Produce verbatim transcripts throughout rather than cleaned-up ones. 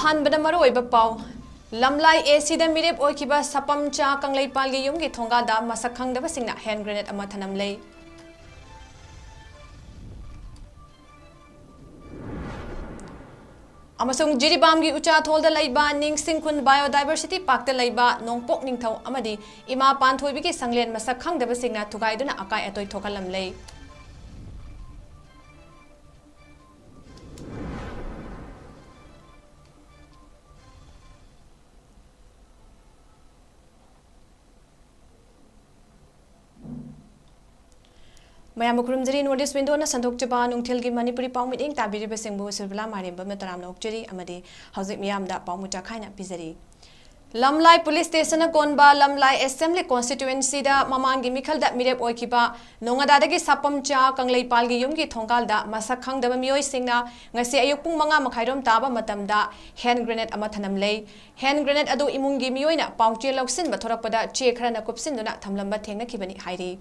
ꯑꯍꯥꯟꯕꯗ ꯃꯔꯨꯑꯣꯏꯕ ꯄꯥꯎ꯫ ꯂꯝꯂꯥꯏ ꯑꯦ ꯁꯤꯗ ꯃꯤꯔꯦꯞ ꯑꯣꯏꯈꯤꯕ ꯁꯄꯝꯆꯥ ꯀꯪꯂꯩꯄꯥꯜꯒꯤ ꯌꯨꯝꯒꯤ ꯊꯣꯡꯒꯥꯜꯗ ꯃꯁꯛ ꯈꯪꯗꯕꯁꯤꯡꯅ ꯍꯦꯟ ꯒ꯭ꯔꯦꯅꯦꯗ ꯑꯃ ꯊꯅꯝꯂꯦ꯫ ꯑꯃꯁꯨꯡ ꯖꯤꯔꯤꯕꯥꯝꯒꯤ ꯎꯆꯥꯊꯣꯜꯗ ꯂꯩꯕ ꯅꯤꯡꯁꯤꯡ ꯈꯨꯟ ꯕꯥꯏꯑꯣꯗꯥꯏꯕꯔꯁꯤꯇꯤ ꯄꯥꯔꯛꯇ ꯂꯩꯕ ꯅꯣꯡꯄꯣꯛ ꯅꯤꯡꯊꯧ ꯑꯃꯗꯤ ꯏꯃꯥ ꯄꯥꯟꯊꯣꯏꯕꯤꯒꯤ ꯁꯪꯂꯦꯟ ꯃꯁꯛ ꯈꯪꯗꯕꯁꯤꯡꯅ ꯊꯨꯒꯥꯏꯗꯨꯅ ꯑꯀꯥꯏ ꯑꯇꯣꯏ ꯊꯣꯛꯍꯜꯂꯝꯂꯦ꯫ ꯃꯌꯥꯝꯕꯨ ꯈꯨꯔꯨꯝꯖꯔꯤ꯫ North East Windowꯅ ꯁꯟꯗꯣꯛꯆꯕ ꯅꯨꯡꯊꯤꯜꯒꯤ ꯃꯅꯤꯄꯨꯔꯤ ꯄꯥꯎ ꯃꯤꯠꯌꯦꯡ ꯇꯥꯕꯤꯔꯤꯕꯁꯤꯡꯕꯨ ꯁꯤꯔꯕꯂꯥ ꯃꯥꯏꯔꯦꯝꯕꯝꯅ ꯇꯔꯥꯝꯅ ꯑꯣꯛꯆꯔꯤ ꯑꯃꯗꯤ ꯍꯧꯖꯤꯛ ꯃꯤꯌꯥꯝꯗ ꯄꯥꯎ ꯃꯆꯥ ꯈꯥꯏꯅ ꯄꯤꯖꯔꯤ꯫ ꯂꯝꯂꯥꯏ ꯄꯨꯂꯤꯁ ꯁ꯭ꯇꯦꯁꯟꯅ ꯀꯣꯟꯕ ꯂꯝꯂꯥꯏ ꯑꯦꯁꯦꯝꯕ꯭ꯂꯤ ꯀꯣꯟꯁꯇꯤꯇ꯭ꯋꯦꯟꯁꯤꯗ ꯃꯃꯥꯡꯒꯤ ꯃꯤꯈꯜꯗ ꯃꯤꯔꯦꯞ ꯑꯣꯏꯈꯤꯕ ꯅꯣꯡꯉꯥꯗꯥꯗꯒꯤ ꯁꯥꯄꯝꯆꯥ ꯀꯪꯂꯩꯄꯥꯜꯒꯤ ꯌꯨꯝꯒꯤ ꯊꯣꯡꯒꯥꯜꯗ ꯃꯁꯛ ꯈꯪꯗꯕ ꯃꯤꯑꯣꯏꯁꯤꯡꯅ ꯉꯁꯤ ꯑꯌꯨꯛ ꯄꯨꯡ ꯃꯉꯥ ꯃꯈꯥꯏꯔꯣꯝ ꯇꯥꯕ ꯃꯇꯝꯗ ꯍꯦꯟ ꯒ꯭ꯔꯦꯅꯦꯗ ꯑꯃ ꯊꯅꯝꯂꯦ꯫ ꯍꯦꯟ ꯒ꯭ꯔꯦꯅꯦꯗ ꯑꯗꯨ ꯏꯃꯨꯡꯒꯤ ꯃꯤꯑꯣꯏꯅ ꯄꯥꯎꯆꯦ ꯂꯧꯁꯤꯟꯕ ꯊꯣꯔꯛꯄꯗ ꯆꯦ ꯈꯔꯅ ꯀꯨꯞꯁꯤꯟꯗꯨꯅ ꯊꯝꯂꯝꯕ ꯊꯦꯡꯅꯈꯤꯕꯅꯤ ꯍꯥꯏꯔꯤ꯫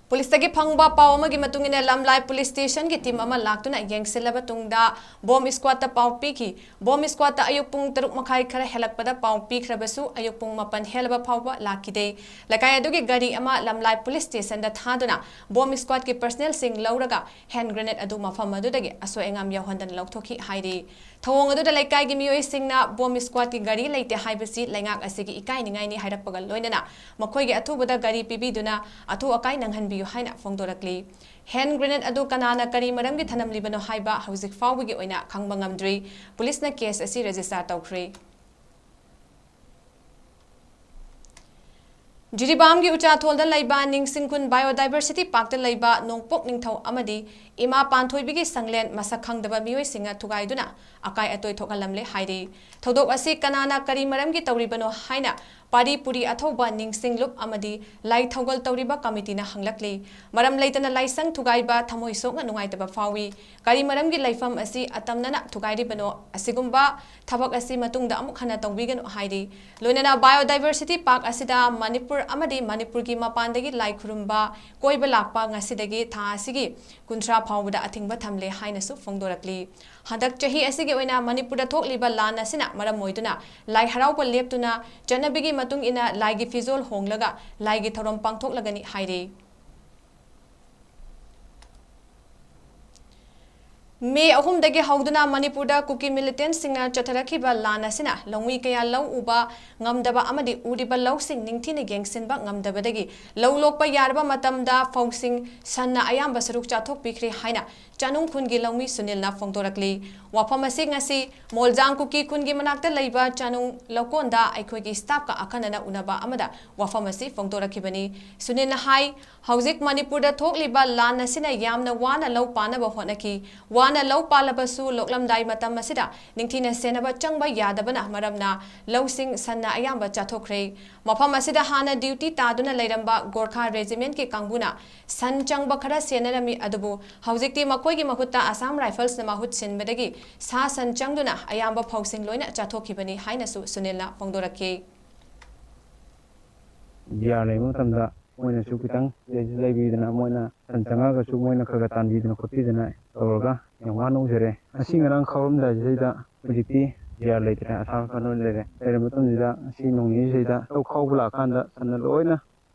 ꯄꯨꯂꯤꯁꯇꯒꯤ ꯐꯪꯕ ꯄꯥꯎ ꯑꯃꯒꯤ ꯃꯇꯨꯡ ꯏꯟꯅ ꯂꯝꯂꯥꯏ ꯄꯨꯂꯤꯁ ꯁ꯭ꯇꯦꯁꯟꯒꯤ ꯇꯤꯝ ꯑꯃ ꯂꯥꯛꯇꯨꯅ ꯌꯦꯡꯁꯤꯜꯂꯕ ꯇꯨꯡꯗ ꯕꯣꯝ ꯁ꯭ꯀ꯭ꯋꯥꯗꯇ ꯄꯥꯎ ꯄꯤꯈꯤ꯫ ꯕꯣꯝ ꯁ꯭ꯀ꯭ꯋꯥꯗꯇ ꯑꯌꯨꯛ ꯄꯨꯡ ꯇꯔꯨꯛ ꯃꯈꯥꯏ ꯈꯔ ꯍꯦꯜꯂꯛꯄꯗ ꯄꯥꯎ ꯄꯤꯈ꯭ꯔꯕꯁꯨ ꯑꯌꯨꯛ ꯄꯨꯡ ꯃꯥꯄꯟ ꯍꯦꯜꯂꯕ ꯐꯥꯎꯕ ꯂꯥꯛꯈꯤꯗꯦ꯫ ꯂꯩꯀꯥꯏ ꯑꯗꯨꯒꯤ ꯒꯥꯔꯤ ꯑꯃ ꯂꯝꯂꯥꯏ ꯄꯨꯂꯤꯁ ꯁ꯭ꯇꯦꯁꯟꯗ ꯊꯥꯗꯨꯅ ꯕꯣꯝ ꯁ꯭ꯀ꯭ꯋꯥꯗꯀꯤ ꯄꯔꯁꯅꯦꯜꯁꯤꯡ ꯂꯧꯔꯒ ꯍꯦꯟ ꯒ꯭ꯔꯦꯅꯦꯗ ꯑꯗꯨ ꯃꯐꯝ ꯑꯗꯨꯗꯒꯤ ꯑꯁꯣꯏ ꯑꯉꯥꯝ ꯌꯥꯎꯍꯟꯗꯅ ꯂꯧꯊꯣꯛꯈꯤ ꯍꯥꯏꯔꯤ꯫ ꯊꯧꯑꯣꯡ ꯑꯗꯨꯗ ꯂꯩꯀꯥꯏꯒꯤ ꯃꯤꯑꯣꯏꯁꯤꯡꯅ ꯕꯣꯝ ꯁ꯭ꯀ꯭ꯋꯥꯗꯀꯤ ꯒꯥꯔꯤ ꯂꯩꯇꯦ ꯍꯥꯏꯕꯁꯤ ꯂꯩꯉꯥꯛ ꯑꯁꯤꯒꯤ ꯏꯀꯥꯏꯅꯤꯡꯉꯥꯏꯅꯤ ꯍꯥꯏꯔꯛꯄꯒ ꯂꯣꯏꯅꯅ ꯃꯈꯣꯏꯒꯤ ꯑꯊꯨꯕꯗ ꯒꯥꯔꯤ ꯄꯤꯕꯤꯗꯨꯅ ꯑꯊꯨ ꯑꯀꯥꯏ ꯅꯪꯍꯟꯕꯤꯌꯨ ꯍꯥꯏꯅ ꯐꯣꯡꯗꯣꯔꯛꯂꯤ꯫ ꯍꯦꯟ ꯒ꯭ꯔꯦꯅꯦꯗ ꯑꯗꯨ ꯀꯅꯥꯅ ꯀꯔꯤ ꯃꯔꯝꯒꯤ ꯊꯅꯝꯂꯤꯕꯅꯣ ꯍꯥꯏꯕ ꯍꯧꯖꯤꯛ ꯐꯥꯎꯕꯒꯤ ꯑꯣꯏꯅ ꯈꯪꯕ ꯉꯝꯗ꯭ꯔꯤ꯫ ꯄꯨꯂꯤꯁꯅ ꯀꯦꯁ ꯑꯁꯤ ꯔꯦꯖꯤꯁꯇꯥꯔ ꯇꯧꯈ꯭ꯔꯦ꯫ ꯖꯤꯔꯤꯕꯥꯝꯒꯤ ꯎꯆꯥꯊꯣꯜꯗ ꯂꯩꯕ ꯅꯤꯡꯁꯤꯡꯈꯨꯟ ꯕꯥꯏꯑꯣꯗꯥꯏꯕꯔꯁꯤꯇꯤ ꯄꯥꯔꯛꯇ ꯂꯩꯕ ꯅꯣꯡꯄꯣꯛ ꯅꯤꯡꯊꯧ ꯑꯃꯗꯤ ꯏꯃꯥ ꯄꯥꯟꯊꯣꯏꯕꯤꯒꯤ ꯁꯪꯂꯦꯟ ꯃꯁꯛ ꯈꯪꯗꯕ ꯃꯤꯑꯣꯏꯁꯤꯡꯅ ꯊꯨꯒꯥꯏꯗꯨꯅ ꯑꯀꯥꯏ ꯑꯇꯣꯏ ꯊꯣꯛꯍꯜꯂꯝꯂꯦ ꯍꯥꯏꯔꯤ꯫ ꯊꯧꯗꯣꯛ ꯑꯁꯤ ꯀꯅꯥꯅ ꯀꯔꯤ ꯃꯔꯝꯒꯤ ꯇꯧꯔꯤꯕꯅꯣ ꯍꯥꯏꯅ ꯄꯥꯔꯤ ꯄꯨꯔꯤ ꯑꯊꯧꯕ ꯅꯤꯡꯁꯤꯡꯂꯨꯞ ꯑꯃꯗꯤ ꯂꯥꯏ ꯊꯧꯒꯜ ꯇꯧꯔꯤꯕ ꯀꯃꯤꯇꯤꯅ ꯍꯪꯂꯛꯂꯤ꯫ ꯃꯔꯝ ꯂꯩꯇꯅ ꯂꯥꯏꯁꯪ ꯊꯨꯒꯥꯏꯕ ꯊꯃꯣꯏ ꯁꯣꯛꯅ ꯅꯨꯡꯉꯥꯏꯇꯕ ꯐꯥꯎꯏ꯫ ꯀꯔꯤ ꯃꯔꯝꯒꯤ ꯂꯩꯐꯝ ꯑꯁꯤ ꯑꯇꯝꯅꯅ ꯊꯨꯒꯥꯏꯔꯤꯕꯅꯣ? ꯑꯁꯤꯒꯨꯝꯕ ꯊꯕꯛ ꯑꯁꯤ ꯃꯇꯨꯡꯗ ꯑꯃꯨꯛ ꯍꯟꯅ ꯇꯧꯕꯤꯒꯅꯨ ꯍꯥꯏꯔꯤ꯫ ꯂꯣꯏꯅꯅ Biodiversity Park ꯑꯁꯤꯗ ꯃꯅꯤꯄꯨꯔ ꯑꯃꯗꯤ ꯃꯅꯤꯄꯨꯔꯒꯤ ꯃꯄꯥꯟꯗꯒꯤ ꯂꯥꯏ ꯈꯨꯔꯨꯝꯕ ꯀꯣꯏꯕ ꯂꯥꯛꯄ ꯉꯁꯤꯗꯒꯤ ꯊꯥ ꯑꯁꯤꯒꯤ ꯀꯨꯟꯊ꯭ꯔꯥ ꯐꯥꯎꯕꯗ ꯑꯊꯤꯡꯕ ꯊꯝꯂꯦ ꯍꯥꯏꯅꯁꯨ ꯐꯣꯡꯗꯣꯔꯛꯂꯤ꯫ ꯍꯟꯗꯛ ꯆꯍꯤ ꯑꯁꯤꯒꯤ ꯑꯣꯏꯅ ꯃꯅꯤꯄꯨꯔꯗ ꯊꯣꯛꯂꯤꯕ ꯂꯥꯟ ꯑꯁꯤꯅ ꯃꯔꯝ ꯑꯣꯏꯗꯨꯅ ꯂꯥꯏ ꯍꯔꯥꯎꯕ ꯂꯦꯞꯇꯨꯅ ꯆꯠꯅꯕꯤꯒꯤ ꯃꯇꯨꯡ ꯏꯟꯅ ꯂꯥꯏꯒꯤ ꯐꯤꯖꯣꯜ ꯍꯣꯡꯂꯒ ꯂꯥꯏꯒꯤ ꯊꯧꯔꯝ ꯄꯥꯡꯊꯣꯛꯂꯒꯅꯤ ꯍꯥꯏꯔꯤ꯫ ꯃꯦ ꯑꯍꯨꯝꯗꯒꯤ ꯍꯧꯗꯨꯅ ꯃꯅꯤꯄꯨꯔꯗ ꯀꯨꯀꯤ militantꯁꯤꯡꯅ ꯆꯠꯊꯔꯛꯈꯤꯕ ꯂꯥꯟ ꯑꯁꯤꯅ ꯂꯧꯃꯤ ꯀꯌꯥ ꯂꯧ ꯎꯕ ꯉꯝꯗꯕ ꯑꯃꯗꯤ ꯎꯔꯤꯕ ꯂꯧꯁꯤꯡ ꯅꯤꯡꯊꯤꯅ ꯌꯦꯡꯁꯤꯟꯕ ꯉꯝꯗꯕꯗꯒꯤ ꯂꯧ ꯂꯣꯛꯄ ꯌꯥꯔꯕ ꯃꯇꯝꯗ ꯐꯧꯁꯤꯡ ꯁꯟꯅ ꯑꯌꯥꯝꯕ ꯁꯔꯨꯛ ꯆꯥꯊꯣꯛꯄꯤꯈ꯭ꯔꯦ ꯍꯥꯏꯅ ꯆꯥꯅꯨꯡ ꯈꯨꯟꯒꯤ ꯂꯧꯃꯤ ꯁꯨꯅꯤꯜꯅ ꯐꯣꯡꯗꯣꯔꯛꯂꯤ꯫ ꯋꯥꯐꯝ ꯑꯁꯤ ꯉꯁꯤ ꯃꯣꯜꯖꯥꯡ ꯀꯨꯀꯤ ꯈꯨꯟꯒꯤ ꯃꯅꯥꯛꯇ ꯂꯩꯕ ꯆꯥꯅꯨꯡ ꯂꯧꯀꯣꯟꯗ ꯑꯩꯈꯣꯏꯒꯤ staffꯀ ꯑꯈꯟꯅꯅ ꯎꯅꯕ ꯑꯃꯗ ꯋꯥꯐꯝ ꯑꯁꯤ ꯐꯣꯡꯗꯣꯔꯛꯈꯤꯕꯅꯤ꯫ ꯁꯨꯅꯤꯜꯅ ꯍꯥꯏ, ꯍꯧꯖꯤꯛ ꯃꯅꯤꯄꯨꯔꯗ ꯊꯣꯛꯂꯤꯕ ꯂꯥꯟ ꯑꯁꯤꯅ ꯌꯥꯝꯅ ꯋꯥꯅ ꯂꯧ ꯄꯥꯅꯕ ꯍꯣꯠꯅꯈꯤ꯫ ꯋꯥꯅ ꯂꯧ ꯄꯥꯜꯂꯕꯁꯨ ꯂꯣꯛꯂꯝꯗꯥꯏ ꯃꯇꯝ ꯑꯁꯤꯗ ꯅꯤꯡꯊꯤꯅ ꯁꯦꯟꯅꯕ ꯆꯪꯕ ꯌꯥꯗꯕꯅ ꯃꯔꯝꯅ ꯂꯧꯁꯤꯡ ꯁꯟꯅ ꯑꯌꯥꯝꯕ ꯆꯥꯊꯣꯛꯈ꯭ꯔꯦ꯫ ꯃꯐꯝ ꯑꯁꯤꯗ ꯍꯥꯟꯅ duty ꯇꯥꯗꯨꯅ ꯂꯩꯔꯝꯕ ꯒꯣꯔꯈꯥ regimentꯀꯤ ꯀꯥꯡꯕꯨꯅ ꯁꯟ ꯆꯪꯕ ꯈꯔ ꯁꯦꯟꯅꯔꯝꯃꯤ, ꯑꯗꯨꯕꯨ ꯍꯧꯖꯤꯛꯇꯤ ꯃꯈꯣꯏꯒꯤ ꯃꯍꯨꯠꯇ Assam Riflesꯅ ꯃꯍꯨꯠ ꯁꯤꯟꯕꯗꯒꯤ ꯁꯥ ꯁꯟ ꯆꯪꯗꯨꯅ ꯑꯌꯥꯝꯕ ꯐꯧꯁꯤꯡ ꯂꯣꯏꯅ ꯆꯥꯊꯣꯛꯈꯤꯕꯅꯤ ꯍꯥꯏꯅꯁꯨ ꯁꯨꯅꯤꯜꯅ ꯐꯣꯡꯗꯣꯔꯛꯈꯤ꯫ ꯗꯤꯌꯥꯔ ꯂꯩꯕ ꯃꯇꯝꯗ ꯃꯣꯏꯅꯁꯨ ꯈꯤꯇꯪ ꯂꯩꯁꯨ ꯂꯩꯕꯤꯗꯅ, ꯃꯣꯏꯅ ꯁꯟ ꯆꯪꯉꯛꯑꯒꯁꯨ ꯃꯣꯏꯅ ꯈꯔ ꯈꯔ ꯇꯥꯟꯕꯤꯗꯅ ꯈꯣꯠꯄꯤꯗꯅ ꯇꯧꯔꯒ ꯌꯥꯝ ꯋꯥꯅ ꯎꯖꯔꯦ꯫ ꯉꯁꯤ ꯉꯔꯥꯡ ꯈꯥꯎꯔꯝꯗꯥꯏꯁꯤꯗꯩꯗ ꯍꯧꯖꯤꯛꯇꯤ ꯗꯤꯌꯥꯔ ꯂꯩꯇ꯭ꯔꯦ, ꯑꯁꯥ ꯀꯩꯅꯣ ꯂꯩꯔꯦ꯫ ꯂꯩꯔꯕ ꯃꯇꯝꯁꯤꯗ ꯉꯁꯤ ꯅꯣꯡ ꯅꯤꯅꯤꯁꯤꯗꯩꯗ ꯂꯧ ꯈꯥꯎꯕ ꯂꯥꯛꯑꯀꯥꯟꯗ ꯁꯟꯅ ꯂꯣꯏꯅ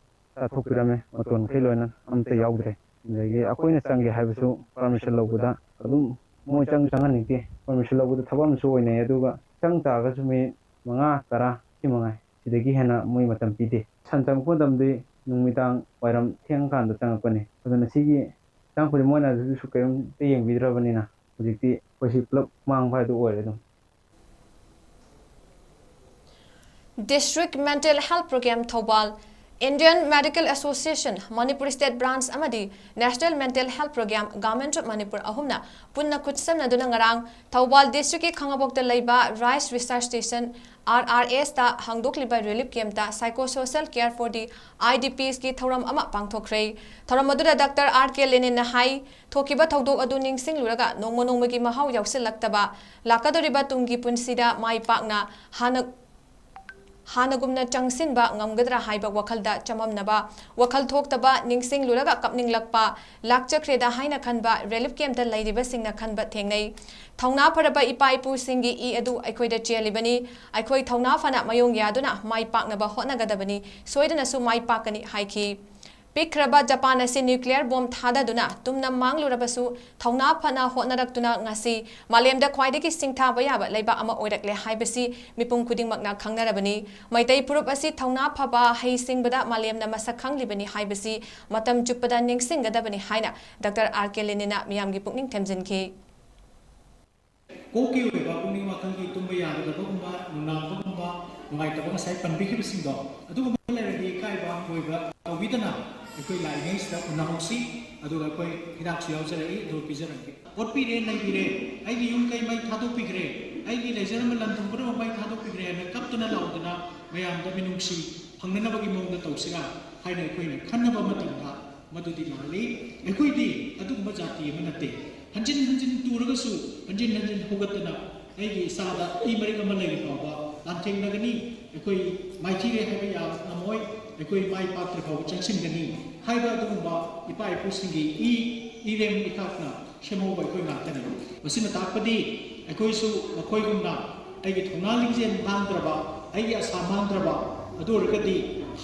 ꯆꯥꯊꯣꯛꯄꯤꯔꯝꯃꯦ, ꯃꯇꯣꯟ ꯃꯈꯩ ꯂꯣꯏꯅ ꯑꯝꯇ ꯌꯥꯎꯗ꯭ꯔꯦ꯫ ꯑꯗꯒꯤ ꯑꯩꯈꯣꯏꯅ ꯆꯪꯒꯦ ꯍꯥꯏꯕꯁꯨ permission ꯂꯧꯕꯗ ꯑꯗꯨꯝ ꯃꯣꯏ ꯆꯪ ꯆꯪꯍꯟꯅꯤꯡꯗꯦ꯫ Permission ꯂꯧꯕꯗ ꯊꯕꯛ ꯑꯃꯁꯨ ꯑꯣꯏꯅꯩ, ꯑꯗꯨꯒ ꯆꯪ ꯇꯥꯔꯒꯁꯨ ꯃꯤꯅꯤꯠ ꯃꯉꯥ, ꯇꯔꯥ ꯁꯤ ꯃꯉꯥꯏ, ꯁꯤꯗꯒꯤ ꯍꯦꯟꯅ ꯃꯣꯏ ꯃꯇꯝ ꯄꯤꯗꯦ꯫ ꯁꯟ ꯆꯪꯉꯛꯄ ꯃꯇꯝꯗꯤ ꯅꯨꯃꯤꯗꯥꯡ ꯋꯥꯏꯔꯝ ꯊꯦꯡꯉꯀꯥꯟꯗ ꯆꯪꯉꯛꯄꯅꯤ꯫ ꯑꯗꯨꯅ ꯁꯤꯒꯤ ꯆꯪꯉꯛꯄꯗꯤ ꯃꯣꯏꯅ ꯑꯗꯨꯁꯨ ꯀꯔꯤꯝꯇ ꯌꯦꯡꯕꯤꯗ꯭ꯔꯕꯅꯤꯅ ꯍꯧꯖꯤꯛꯇꯤ ꯑꯩꯈꯣꯏꯁꯤ ꯄꯨꯂꯞ ꯃꯥꯡꯕ ꯍꯥꯏꯗꯨ ꯑꯣꯏꯔꯦ ꯑꯗꯨꯝ꯫ District Mental Health Program Thoubal, Indian Medical Association, Manipur State Branch ꯑꯃꯗꯤ National Mental Health Program, Government of Manipur ꯑꯍꯨꯝꯅ ꯄꯨꯟꯅ ꯈꯨꯠꯁꯝꯅꯗꯨꯅ ꯉꯔꯥꯡ ꯊꯧꯕꯥꯜ districtꯀꯤ ꯈꯥꯉꯕꯣꯛꯇ ꯂꯩꯕ Rice Research Station R R ꯑꯦꯁꯇ ꯍꯥꯡꯗꯣꯛꯂꯤꯕ ꯔꯤꯂꯤꯐ ꯀꯦꯝꯞꯇ Psychosocial Care for the I D Ps ꯀꯤ ꯊꯧꯔꯝ ꯑꯃ ꯄꯥꯡꯊꯣꯛꯈ꯭ꯔꯦ꯫ ꯊꯧꯔꯝ ꯑꯗꯨꯗ ꯗꯥꯛꯇꯔ ꯑꯥꯔ ꯀꯦ ꯂꯦꯅꯤꯟꯅ ꯍꯥꯏ, ꯊꯣꯛꯈꯤꯕ ꯊꯧꯗꯣꯛ ꯑꯗꯨ ꯅꯤꯡꯁꯤꯡꯂꯨꯔꯒ ꯅꯣꯡꯃ ꯅꯣꯡꯃꯒꯤ ꯃꯍꯥꯎ ꯌꯥꯎꯁꯤꯜꯂꯛꯇꯕ ꯂꯥꯛꯀꯗꯧꯔꯤꯕ ꯇꯨꯡꯒꯤ ꯄꯨꯟꯁꯤꯗ ꯃꯥꯏ ꯄꯥꯛꯅ ꯍꯥꯟꯅ ꯍꯥꯟꯅꯒꯨꯝꯅ ꯆꯪꯁꯤꯟꯕ ꯉꯝꯒꯗ꯭ꯔꯥ ꯍꯥꯏꯕ ꯋꯥꯈꯜꯗ ꯆꯃꯝꯅꯕ ꯋꯥꯈꯜ ꯊꯣꯛꯇꯕ, ꯅꯤꯡꯁꯤꯡꯂꯨꯔꯒ ꯀꯞꯅꯤꯡꯂꯛꯄ ꯂꯥꯛꯆꯈ꯭ꯔꯦꯗ ꯍꯥꯏꯅ ꯈꯟꯕ ꯔꯤꯂꯤꯐ ꯀꯦꯝꯞꯇ ꯂꯩꯔꯤꯕꯁꯤꯡꯅ ꯈꯟꯕ ꯊꯦꯡꯅꯩ꯫ ꯊꯧꯅꯥ ꯐꯔꯕ ꯏꯄꯥ ꯏꯄꯨꯁꯤꯡꯒꯤ ꯏ ꯑꯗꯨ ꯑꯩꯈꯣꯏꯗ ꯆꯦꯜꯂꯤꯕꯅꯤ꯫ ꯑꯩꯈꯣꯏ ꯊꯧꯅꯥ ꯐꯅ ꯃꯌꯣꯡ ꯌꯥꯗꯨꯅ ꯃꯥꯏ ꯄꯥꯛꯅꯕ ꯍꯣꯠꯅꯒꯗꯕꯅꯤ꯫ ꯁꯣꯏꯗꯅꯁꯨ ꯃꯥꯏ ꯄꯥꯛꯀꯅꯤ ꯍꯥꯏꯈꯤ꯫ ꯄꯤꯛꯈ꯭ꯔꯕ ꯖꯄꯥꯟ ꯑꯁꯤ ꯅ꯭ꯌꯨꯀ꯭ꯂꯤꯌꯔ ꯕꯣꯝ ꯊꯥꯗꯗꯨꯅ ꯇꯨꯝꯅ ꯃꯥꯡꯂꯨꯔꯕꯁꯨ, ꯊꯧꯅꯥ ꯐꯅ ꯍꯣꯠꯅꯔꯛꯇꯨꯅ ꯉꯁꯤ ꯃꯥꯂꯦꯝꯗ ꯈ꯭ꯋꯥꯏꯗꯒꯤ ꯁꯤꯡꯊꯥꯕ ꯌꯥꯕ ꯂꯩꯕꯥꯛ ꯑꯃ ꯑꯣꯏꯔꯛꯂꯦ ꯍꯥꯏꯕꯁꯤ ꯃꯤꯄꯨꯝ ꯈꯨꯗꯤꯡꯃꯛꯅ ꯈꯪꯅꯔꯕꯅꯤ꯫ ꯃꯩꯇꯩ ꯐꯨꯔꯨꯞ ꯑꯁꯤ ꯊꯧꯅꯥ ꯐꯕ, ꯍꯩ ꯁꯤꯡꯕꯗ ꯃꯥꯂꯦꯝꯅ ꯃꯁꯛ ꯈꯪꯂꯤꯕꯅꯤ ꯍꯥꯏꯕꯁꯤ ꯃꯇꯝ ꯆꯨꯞꯄꯗ ꯅꯤꯡꯁꯤꯡꯒꯗꯕꯅꯤ ꯍꯥꯏꯅ ꯗꯥꯛꯇꯔ ꯑꯥꯔ ꯀꯦ ꯂꯦꯅꯤꯟꯅ ꯃꯤꯌꯥꯝꯒꯤ ꯄꯨꯛꯅꯤꯡ ꯊꯝꯖꯤꯟꯈꯤ꯫ ꯀꯣꯛꯀꯤ ꯑꯣꯏꯕ ꯄꯨꯛꯅꯤꯡ ꯋꯥꯈꯜꯒꯤ ꯇꯨꯝꯕ ꯌꯥꯗꯕꯒꯨꯝꯕ, ꯅꯨꯡꯅꯥꯡꯕꯒꯨꯝꯕ, ꯅꯨꯡꯉꯥꯏꯇꯕ ꯉꯁꯥꯏ ꯄꯟꯕꯤꯈꯤꯕꯁꯤꯡꯗꯣ, ꯑꯗꯨꯒꯨꯝꯕ ꯂꯩꯔꯗꯤ ꯏꯀꯥꯏꯕ ꯍꯪꯒꯣꯏꯕ ꯇꯧꯕꯤꯗꯅ ꯑꯩꯈꯣꯏ ꯂꯥꯛꯏꯉꯩꯁꯤꯗ ꯎꯅꯍꯧꯁꯤ꯫ ꯑꯗꯨꯒ ꯑꯩꯈꯣꯏ ꯍꯤꯗꯥꯛꯁꯨ ꯌꯥꯎꯖꯔꯛꯏ, ꯑꯗꯨ ꯄꯤꯖꯔꯝꯒꯦ꯫ ꯑꯣꯠꯄꯤꯔꯦ, ꯅꯩꯕꯤꯔꯦ, ꯑꯩꯒꯤ ꯌꯨꯝ ꯀꯩ ꯃꯩ ꯊꯥꯗꯣꯛꯄꯤꯈ꯭ꯔꯦ, ꯑꯩꯒꯤ ꯂꯩꯖꯔꯝꯕ ꯂꯟ ꯊꯨꯝ ꯄꯨꯝꯅꯃꯛ ꯃꯩ ꯊꯥꯗꯣꯛꯄꯤꯈ꯭ꯔꯦ ꯍꯥꯏꯅ ꯀꯞꯇꯅ ꯂꯥꯎꯗꯅ ꯃꯌꯥꯝꯗ ꯃꯤꯅꯨꯡꯁꯤ ꯐꯪꯅꯅꯕꯒꯤ ꯃꯑꯣꯡꯗ ꯇꯧꯁꯤꯔꯥ ꯍꯥꯏꯅ ꯑꯩꯈꯣꯏꯅ ꯈꯟꯅꯕ ꯃꯇꯝꯗ, ꯃꯗꯨꯗꯤ ꯂꯥꯜꯂꯤ꯫ ꯑꯩꯈꯣꯏꯗꯤ ꯑꯗꯨꯒꯨꯝꯕ ꯖꯥꯇꯤ ꯑꯃ ꯅꯠꯇꯦ꯫ ꯍꯟꯖꯤꯟ ꯍꯟꯖꯤꯟ ꯇꯨꯔꯒꯁꯨ ꯍꯟꯖꯤꯟ ꯍꯟꯖꯤꯟ ꯍꯧꯒꯠꯇꯅ ꯑꯩꯒꯤ ꯏꯁꯥꯗ ꯏ ꯃꯔꯤꯛ ꯑꯃ ꯂꯩꯔꯤ ꯐꯥꯎꯕ ꯂꯥꯟꯊꯦꯡꯅꯒꯅꯤ꯫ ꯑꯩꯈꯣꯏ ꯃꯥꯏꯊꯤꯔꯦ ꯍꯥꯏꯕ ꯌꯥ-, ꯉꯝꯃꯣꯏ꯫ ꯑꯩꯈꯣꯏ ꯃꯥꯏ ꯄꯥꯛꯇ꯭ꯔꯤ ꯐꯥꯎꯕ ꯆꯪꯁꯤꯟꯒꯅꯤ ꯍꯥꯏꯕ ꯑꯗꯨꯒꯨꯝꯕ ꯏꯄꯥ ꯏꯄꯨꯁꯤꯡꯒꯤ ꯏ, ꯏꯔꯦꯝ ꯏꯊꯥꯛꯅ ꯁꯦꯝꯍꯧꯕ ꯑꯩꯈꯣꯏ ꯉꯥꯛꯇꯅꯤ꯫ ꯃꯁꯤꯅ ꯇꯥꯛꯄꯗꯤ ꯑꯩꯈꯣꯏꯁꯨ ꯃꯈꯣꯏꯒꯨꯝꯅ ꯑꯩꯒꯤ ꯊꯧꯅꯥ ꯂꯤꯡꯖꯦꯜ ꯃꯥꯡꯗ꯭ꯔꯕ, ꯑꯩꯒꯤ ꯑꯁꯥ ꯃꯥꯡꯗ꯭ꯔꯕ, ꯑꯗꯨ ꯑꯣꯏꯔꯒꯗꯤ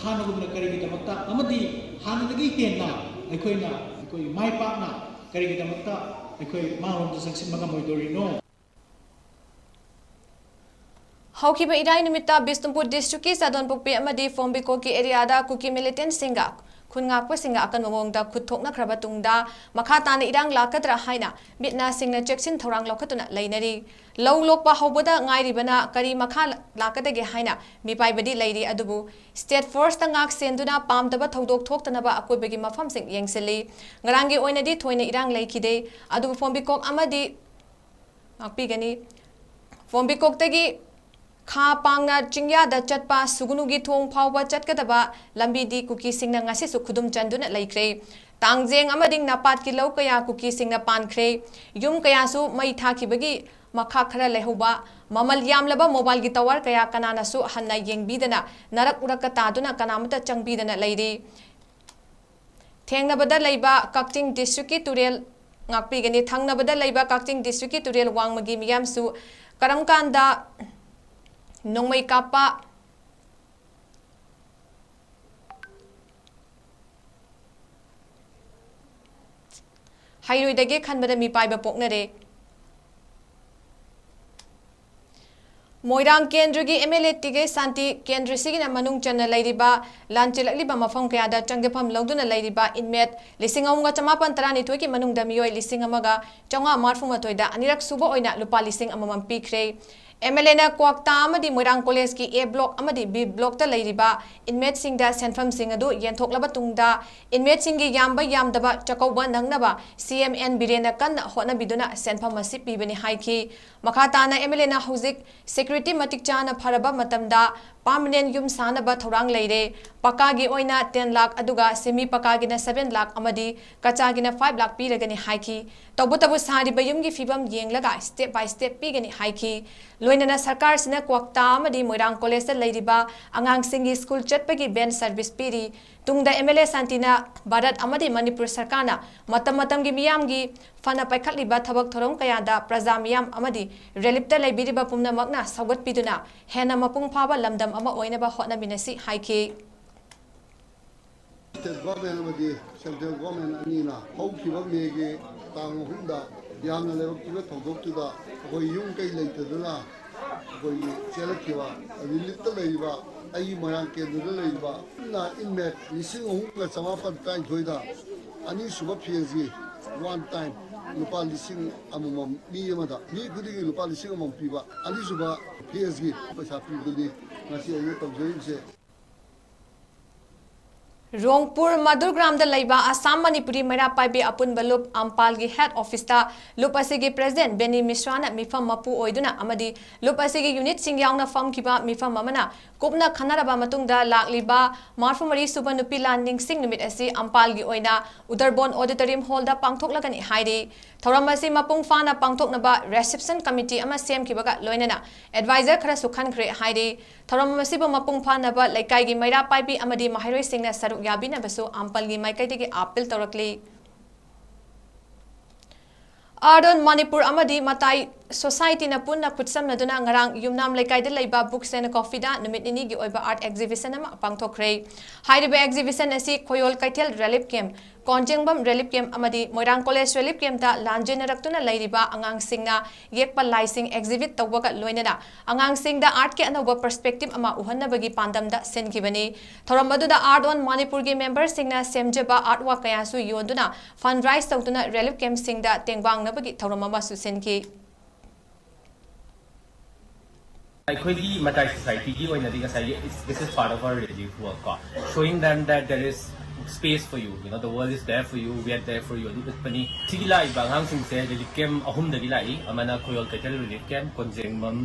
ꯍꯥꯟꯅꯒꯨꯝꯅ ꯀꯔꯤꯒꯤꯗꯃꯛꯇ ꯑꯃꯗꯤ ꯍꯥꯟꯅꯗꯒꯤ ꯍꯦꯟꯅ ꯑꯩꯈꯣꯏꯅ, ꯑꯩꯈꯣꯏ ꯃꯥꯏ ꯄꯥꯛꯅ ꯀꯔꯤꯒꯤꯗꯃꯛꯇ ꯑꯩꯈꯣꯏ ꯃꯥꯡꯂꯣꯝꯗ ꯆꯪꯁꯤꯟꯕ ꯉꯝꯃꯣꯏꯗꯧꯔꯤꯅꯣ? ꯍꯧꯈꯤꯕ ꯏꯔꯥꯏ ꯅꯨꯃꯤꯠꯇ ꯕꯤꯁꯅꯨꯄꯨꯔ ꯗꯤꯁꯇ꯭ꯔꯤꯛꯀꯤ ꯆꯥꯗꯣꯟꯄꯣꯛꯄꯤ ꯑꯃꯗꯤ ꯐꯣꯝꯕꯤꯀꯣꯛꯀꯤ ꯑꯦꯔꯤꯌꯥꯗ ꯀꯨꯀꯤ ꯃꯤꯂꯤꯇꯦꯟꯠꯁꯤꯡꯒ ꯈꯨꯟ ꯉꯥꯛꯄꯁꯤꯡꯒ ꯑꯀꯟꯕ ꯃꯑꯣꯡꯗ ꯈꯨꯠ ꯊꯣꯛꯅꯈ꯭ꯔꯕ ꯇꯨꯡꯗ ꯃꯈꯥ ꯇꯥꯅ ꯏꯔꯥꯡ ꯂꯥꯛꯀꯗ꯭ꯔꯥ ꯍꯥꯏꯅ ꯃꯤꯠ ꯅꯥꯁꯤꯡꯅ ꯆꯦꯛꯁꯤꯟ ꯊꯧꯔꯥꯡ ꯂꯧꯈꯠꯇꯨꯅ ꯂꯩꯅꯔꯤ꯫ ꯂꯧ ꯂꯣꯛꯄ ꯍꯧꯕꯗ ꯉꯥꯏꯔꯤꯕꯅ ꯀꯔꯤ ꯃꯈꯥ ꯂꯥꯛꯀꯗꯒꯦ ꯍꯥꯏꯅ ꯃꯤꯄꯥꯏꯕꯗꯤ ꯂꯩꯔꯤ, ꯑꯗꯨꯕꯨ ꯁ꯭ꯇꯦꯠ ꯐꯣꯔꯁꯇ ꯉꯥꯛ ꯁꯦꯟꯗꯨꯅ ꯄꯥꯝꯗꯕ ꯊꯧꯗꯣꯛ ꯊꯣꯛꯇꯅꯕ ꯑꯀꯣꯏꯕꯒꯤ ꯃꯐꯝꯁꯤꯡ ꯌꯦꯡꯁꯤꯜꯂꯤ꯫ ꯉꯔꯥꯡꯒꯤ ꯑꯣꯏꯅꯗꯤ ꯊꯣꯏꯅ ꯏꯔꯥꯡ ꯂꯩꯈꯤꯗꯦ, ꯑꯗꯨꯕꯨ ꯐꯣꯝꯕꯤꯀꯣꯛ ꯑꯃꯗꯤ ꯉꯥꯛꯄꯤꯒꯅꯤ꯫ ꯐꯣꯝꯕꯤꯀꯣꯛꯇꯒꯤ ꯈꯥ ꯄꯥꯡꯅ ꯆꯤꯡꯌꯥꯗ ꯆꯠꯄ ꯁꯨꯒꯅꯨꯒꯤ ꯊꯣꯡ ꯐꯥꯎꯕ ꯆꯠꯀꯗꯕ ꯂꯝꯕꯤꯗꯤ ꯀꯨꯀꯤꯁꯤꯡꯅ ꯉꯁꯤꯁꯨ ꯈꯨꯗꯨꯝ ꯆꯟꯗꯨꯅ ꯂꯩꯈ꯭ꯔꯦ꯫ ꯇꯥꯡꯖꯦꯡ ꯑꯃꯗꯤ ꯅꯄꯥꯠꯀꯤ ꯂꯧ ꯀꯌꯥ ꯀꯨꯀꯤꯁꯤꯡꯅ ꯄꯥꯟꯈ꯭ꯔꯦ꯫ ꯌꯨꯝ ꯀꯌꯥꯁꯨ ꯃꯩ ꯊꯥꯈꯤꯕꯒꯤ ꯃꯈꯥ ꯈꯔ ꯂꯩꯍꯧꯕ ꯃꯃꯜ ꯌꯥꯝꯂꯕ ꯃꯣꯕꯥꯏꯜꯒꯤ ꯇꯋꯥꯔ ꯀꯌꯥ ꯀꯅꯥꯅꯁꯨ ꯍꯟꯅ ꯌꯦꯡꯕꯤꯗꯅ ꯅꯔꯛ ꯎꯔꯛꯀ ꯇꯥꯗꯨꯅ ꯀꯅꯥꯃꯠꯇ ꯆꯪꯕꯤꯗꯅ ꯂꯩꯔꯤ꯫ ꯊꯦꯡꯅꯕꯗ ꯂꯩꯕ ꯀꯛꯆꯤꯡ ꯗꯤꯁꯇ꯭ꯔꯤꯛꯀꯤ ꯇꯨꯔꯦꯜ ꯉꯥꯛꯄꯤꯒꯅꯤ꯫ ꯊꯪꯅꯕꯗ ꯂꯩꯕ ꯀꯛꯆꯤꯡ ꯗꯤꯁꯇ꯭ꯔꯤꯛꯀꯤ ꯇꯨꯔꯦꯜ ꯋꯥꯡꯃꯒꯤ ꯃꯤꯌꯥꯝꯁꯨ ꯀꯔꯝ ꯀꯥꯟꯗ ꯅꯣꯡꯃꯩ ꯀꯥꯞꯄ ꯍꯩꯔꯣꯏꯗꯒꯦ ꯈꯟꯕꯗ ꯃꯤꯄꯥꯏꯕ ꯄꯣꯛꯅꯔꯦ꯫ ꯃꯣꯏꯔꯥꯡ ꯀꯦꯟꯗ꯭ꯔꯒꯤ ꯑꯦꯝ ꯑꯦꯜ ꯑꯦ ꯇꯤꯀꯦ ꯁꯥꯟꯇꯤ ꯀꯦꯟꯗ꯭ꯔꯁꯤꯒꯤꯅ ꯃꯅꯨꯡ ꯆꯟꯅ ꯂꯩꯔꯤꯕ ꯂꯥꯟ ꯆꯦꯜꯂꯛꯂꯤꯕ ꯃꯐꯝ ꯀꯌꯥꯗ ꯆꯪꯖꯐꯝ ꯂꯧꯗꯨꯅ ꯂꯩꯔꯤꯕ ꯏꯟꯃꯦꯠ ꯂꯤꯁꯤꯡ ꯑꯍꯨꯝꯒ ꯆꯃꯥꯄꯟ ꯇꯔꯥꯅꯤꯊꯣꯏꯒꯤ ꯃꯅꯨꯡꯗ ꯃꯤꯑꯣꯏ ꯂꯤꯁꯤꯡ ꯑꯃꯒ ꯆꯥꯝꯃꯉꯥ ꯃꯔꯤꯐꯨ ꯃꯥꯊꯣꯏꯗ ꯑꯅꯤꯔꯛ ꯁꯨꯕ ꯑꯣꯏꯅ ꯂꯨꯄꯥ ꯂꯤꯁꯤꯡ ꯑꯃꯃꯝ ꯄꯤꯈ꯭ꯔꯦ꯫ ꯑꯦꯝ ꯑꯦꯜ ꯑꯦꯅ ꯀ꯭ꯋꯥꯛꯇꯥ ꯑꯃꯗꯤ ꯃꯣꯏꯔꯥꯡ ꯀꯣꯂꯦꯖꯀꯤ ꯑꯦ ꯕ꯭ꯂꯣꯛ ꯑꯃꯗꯤ ꯕꯤ ꯕ꯭ꯂꯣꯛꯇ ꯂꯩꯔꯤꯕ ꯏꯟꯃꯦꯠꯁꯤꯡꯗ ꯁꯦꯟꯐꯝꯁꯤꯡ ꯑꯗꯨ ꯌꯦꯟꯊꯣꯛꯂꯕ ꯇꯨꯡꯗ ꯏꯟꯃꯦꯠꯁꯤꯡꯒꯤ ꯌꯥꯝꯕ ꯌꯥꯝꯗꯕ ꯆꯥꯛꯀꯧꯕ ꯅꯪꯅꯕ ꯁꯤ ꯑꯦꯝ ꯑꯦꯟ ꯕꯤꯔꯦꯟꯅ ꯀꯟꯅ ꯍꯣꯠꯅꯕꯤꯗꯨꯅ ꯁꯦꯟꯐꯝ ꯑꯁꯤ ꯄꯤꯕꯅꯤ ꯍꯥꯏꯈꯤ꯫ ꯃꯈꯥ ꯇꯥꯅ ꯑꯦꯝ ꯑꯦꯜ ꯑꯦꯅ ꯍꯧꯖꯤꯛ ꯁꯦꯀ꯭ꯌꯨꯔꯤꯇꯤ ꯃꯇꯤꯛ ꯆꯥꯅ ꯐꯔꯕ ꯃꯇꯝꯗ ꯄꯥꯔꯃꯅꯦꯟ ꯌꯨꯝ ꯁꯥꯅꯕ ꯊꯧꯔꯥꯡ ꯂꯩꯔꯦ꯫ ꯄꯀꯥꯒꯤ ꯑꯣꯏꯅ ꯇꯦꯟ ꯂꯥꯈ ꯑꯗꯨꯒ ꯁꯦꯃꯤ ꯄꯀꯥꯒꯤꯅ ꯁꯚꯦꯟ ꯂꯥꯈ ꯑꯃꯗꯤ ꯀꯆꯥꯒꯤꯅ ꯐꯥꯏꯚ ꯂꯥꯈ ꯄꯤꯔꯒꯅꯤ ꯍꯥꯏꯈꯤ꯫ ꯇꯧꯕꯇꯕꯨ ꯁꯥꯔꯤꯕ ꯌꯨꯝꯒꯤ ꯐꯤꯕꯝ ꯌꯦꯡꯂꯒ step by step ꯄꯤꯒꯅꯤ ꯍꯥꯏꯈꯤ꯫ ꯂꯣꯏꯅꯅ ꯁꯔꯀꯥꯔꯁꯤꯅ ꯀ꯭ꯋꯥꯛꯇꯥ ꯑꯃꯗꯤ ꯃꯣꯏꯔꯥꯡ ꯀꯣꯂꯦꯖꯇ ꯂꯩꯔꯤꯕ ꯑꯉꯥꯡꯁꯤꯡꯒꯤ ꯁ꯭ꯀꯨꯜ ꯆꯠꯄꯒꯤ ꯚꯦꯟ ꯁꯔꯚꯤꯁ ꯄꯤꯔꯤ꯫ ꯇꯨꯡꯗ ꯑꯦꯝ ꯑꯦꯜ ꯑꯦ ꯁꯥꯟꯇꯤꯅ ꯚꯥꯔꯠ ꯑꯃꯗꯤ ꯃꯅꯤꯄꯨꯔ ꯁꯔꯀꯥꯔꯅ ꯃꯇꯝ ꯃꯇꯝꯒꯤ ꯃꯤꯌꯥꯝꯒꯤ ꯐꯅ ꯄꯥꯏꯈꯠꯂꯤꯕ ꯊꯕꯛ ꯊꯧꯔꯝ ꯀꯌꯥꯗ ꯄ꯭ꯔꯖꯥ ꯃꯤꯌꯥꯝ ꯑꯃꯗꯤ ꯔꯤꯂꯤꯐꯇ ꯂꯩꯕꯤꯔꯤꯕ ꯄꯨꯝꯅꯃꯛꯅ ꯁꯧꯒꯠꯄꯤꯗꯨꯅ ꯍꯦꯟꯅ ꯃꯄꯨꯡ ꯐꯥꯕ ꯂꯝꯗꯝ ꯑꯃ ꯑꯣꯏꯅꯕ ꯍꯣꯠꯅꯃꯤꯟꯅꯁꯤ ꯍꯥꯏꯈꯤ꯫ ꯁ꯭ꯇꯦꯠ ꯒꯣꯔꯃꯦꯟ ꯑꯃꯗꯤ ꯁꯦꯟꯇ꯭ꯔꯦꯜ ꯒꯣꯔꯃꯦꯟ ꯑꯅꯤꯅ ꯍꯧꯈꯤꯕ ꯃꯦꯒꯤ ꯇꯥꯡ ꯑꯍꯨꯝꯗ ꯌꯥꯝꯅ ꯂꯥꯏꯕꯛ ꯊꯤꯕ ꯊꯧꯗꯣꯛꯇꯨꯗ ꯑꯩꯈꯣꯏ ꯌꯨꯝ ꯀꯩ ꯂꯩꯇꯗꯨꯅ ꯑꯩꯈꯣꯏꯒꯤ ꯆꯦꯜꯂꯛꯈꯤꯕ ꯔꯤꯂꯤꯐꯇ ꯂꯩꯔꯤꯕ ꯑꯩꯒꯤ ꯃꯣꯏꯔꯥꯡ ꯀꯦꯟꯗ꯭ꯔꯗ ꯂꯩꯔꯤꯕ ꯄꯨꯟꯅ ꯏꯟꯃꯦꯠ ꯂꯤꯁꯤꯡ ꯑꯍꯨꯝꯒ ꯆꯃꯥꯄꯟ ꯇꯔꯥꯅꯤꯊꯣꯏꯗ ꯑꯅꯤꯁꯨꯕ ꯐꯦꯁꯀꯤ ꯋꯥꯟ ꯇꯥꯏꯝ ꯂꯨꯄꯥ ꯂꯤꯁꯤꯡ ꯑꯃꯃꯝ ꯃꯤ ꯑꯃꯗ ꯃꯤ ꯈꯨꯗꯤꯡꯒꯤ ꯂꯨꯄꯥ ꯂꯤꯁꯤꯡ ꯑꯃꯃꯝ ꯄꯤꯕ ꯑꯅꯤꯁꯨꯕ ꯐꯦꯁꯀꯤ ꯄꯩꯁꯥ ꯄꯤꯕꯗꯨꯅꯤ ꯉꯁꯤ ꯑꯩꯅ ꯇꯧꯖꯔꯤꯕꯁꯦ꯫ ꯔꯣꯡꯄꯨꯔ ꯃꯗꯨꯔꯒ꯭ꯔꯥꯝꯗ ꯂꯩꯕ ꯑꯁꯥꯝ ꯃꯅꯤꯄꯨꯔꯤ ꯃꯩꯔꯥ ꯄꯥꯏꯕꯤ ꯑꯄꯨꯟꯕ ꯂꯨꯞ ꯑꯝꯄꯥꯜꯒꯤ ꯍꯦꯗ ꯑꯣꯐꯤꯁꯇ ꯂꯨꯞ ꯑꯁꯤꯒꯤ ꯄ꯭ꯔꯦꯁꯤꯗꯦꯟꯠ ꯕꯦꯅꯤ ꯃꯤꯁ꯭ꯔꯥꯅ ꯃꯤꯐꯝ ꯃꯄꯨ ꯑꯣꯏꯗꯨꯅ ꯑꯃꯗꯤ ꯂꯨꯞ ꯑꯁꯤꯒꯤ ꯌꯨꯅꯤꯠꯁꯤꯡ ꯌꯥꯎꯅ ꯐꯝꯈꯤꯕ ꯃꯤꯐꯝ ꯑꯃꯅ ꯀꯨꯞꯅ ꯈꯟꯅꯔꯕ ꯃꯇꯨꯡꯗ ꯂꯥꯛꯂꯤꯕ ꯃꯔꯤꯐꯨ ꯃꯔꯤ ꯁꯨꯕ ꯅꯨꯄꯤ ꯂꯥꯟ ꯅꯤꯡꯁꯤꯡ ꯅꯨꯃꯤꯠ ꯑꯁꯤ ꯑꯝꯄꯥꯜꯒꯤ ꯑꯣꯏꯅ ꯎꯗꯔꯕꯣꯟ ꯑꯣꯗꯤꯇꯣꯔꯤꯌꯝ ꯍꯣꯜꯗ ꯄꯥꯡꯊꯣꯛꯂꯒꯅꯤ ꯍꯥꯏꯔꯤ꯫ ꯊꯧꯔꯝ ꯑꯁꯤ ꯃꯄꯨꯡ ꯐꯥꯅ ꯄꯥꯡꯊꯣꯛꯅꯕ ꯔꯤꯁꯦꯞꯁꯟ ꯀꯃꯤꯇꯤ ꯑꯃ ꯁꯦꯝꯈꯤꯕꯒ ꯂꯣꯏꯅꯅ ꯑꯦꯗꯚꯥꯏꯖꯔ ꯈꯔꯁꯨ ꯈꯟꯈ꯭ꯔꯦ ꯍꯥꯏꯔꯤ꯫ ꯊꯧꯔꯝ ꯑꯁꯤꯕꯨ ꯃꯄꯨꯡ ꯐꯥꯅꯕ ꯂꯩꯀꯥꯏꯒꯤ ꯃꯩꯔꯥ ꯄꯥꯏꯕꯤ ꯑꯃꯗꯤ ꯃꯍꯩꯔꯣꯏꯁꯤꯡꯅ ꯁꯔꯨꯛ ꯌꯥꯕꯤꯅꯕꯁꯨ ꯑꯝꯄꯜꯒꯤ ꯃꯥꯏꯀꯩꯗꯒꯤ ꯑꯥꯄꯤꯜ ꯇꯧꯔꯛꯂꯤ꯫ ꯑꯥꯔꯠ ꯑꯣꯟ ꯃꯅꯤꯄꯨꯔ ꯑꯃꯗꯤ ꯃꯇꯥꯏ ꯁꯣꯁꯥꯏꯇꯤꯅ ꯄꯨꯟꯅ ꯈꯨꯠꯁꯝꯅꯗꯨꯅ ꯉꯔꯥꯡ ꯌꯨꯝꯅꯥꯝ ꯂꯩꯀꯥꯏꯗ ꯂꯩꯕ ꯕꯨꯛꯁ ꯑꯦꯟ ꯀꯣꯐꯤꯗ ꯅꯨꯃꯤꯠ ꯅꯤꯅꯤꯒꯤ ꯑꯣꯏꯕ ꯑꯥꯔꯠ ꯑꯦꯛꯖꯤꯕꯤꯁꯟ ꯑꯃ ꯄꯥꯡꯊꯣꯛꯈ꯭ꯔꯦ꯫ ꯍꯥꯏꯔꯤꯕ ꯑꯦꯛꯖꯤꯕꯤꯁꯟ ꯑꯁꯤ ꯈꯣꯌꯣꯜ Keithel relief camp, Konjengbam relief camp ꯑꯃꯗꯤ ꯃꯣꯏꯔꯥꯡ ꯀꯣꯂꯦꯖ ꯔꯤꯂꯤꯐ ꯀꯦꯝꯞꯇ ꯂꯥꯟꯖꯦꯟꯅꯔꯛꯇꯨꯅ ꯂꯩꯔꯤꯕ ꯑꯉꯥꯡꯁꯤꯡꯅ ꯌꯦꯛꯄ ꯂꯥꯏꯁꯤꯡ ꯑꯦꯛꯖꯤꯕꯤꯠ ꯇꯧꯕꯒ ꯂꯣꯏꯅꯅ ꯑꯉꯥꯡꯁꯤꯡꯗ ꯑꯥꯔꯠꯀꯤ ꯑꯅꯧꯕ ꯄꯔꯁꯄꯦꯛꯇꯤꯞ ꯑꯃ ꯎꯍꯟꯅꯕꯒꯤ ꯄꯥꯟꯗꯝꯗ ꯁꯤꯟꯈꯤꯕꯅꯤ꯫ ꯊꯧꯔꯝ ꯑꯗꯨꯗ ꯑꯥꯔꯠ ꯑꯣꯟ ꯃꯅꯤꯄꯨꯔꯒꯤ ꯃꯦꯝꯕꯔꯁꯤꯡꯅ ꯁꯦꯝꯖꯕ ꯑꯥꯔꯠ ꯋꯥꯔꯛ ꯀꯌꯥꯁꯨ ꯌꯣꯟꯗꯨꯅ ꯐꯟ ꯔꯥꯏꯖ ꯇꯧꯗꯨꯅ ꯔꯤꯂꯤꯐ ꯀꯦꯝꯞꯁꯤꯡꯗ ꯇꯦꯡꯕꯥꯡꯅꯕꯒꯤ ꯊꯧꯔꯝ ꯑꯃꯁꯨ ꯁꯤꯟꯈꯤ꯫ ꯑꯩꯈꯣꯏꯒꯤ ꯃꯇꯥꯏ ꯁꯣꯁꯥꯏꯇꯤꯒꯤ ꯑꯣꯏꯅꯗꯤ ꯉꯁꯥꯏꯒꯤ, "This is part of our relief work" ꯀꯣ, "Showing them that there is space for you, you know, the world is there for you, we are there for you" ꯑꯗꯨ ꯎꯠꯄꯅꯤ꯫ ꯁꯤꯒꯤ ꯂꯥꯛꯏꯕ ꯑꯉꯥꯡꯁꯤꯡꯁꯦ ꯔꯤꯂꯤꯐ ꯀꯦꯝꯞ ꯑꯍꯨꯝꯗꯒꯤ ꯂꯥꯛꯏ꯫ ꯑꯃꯅ Khoyol Keithel relief camp, Konjengbam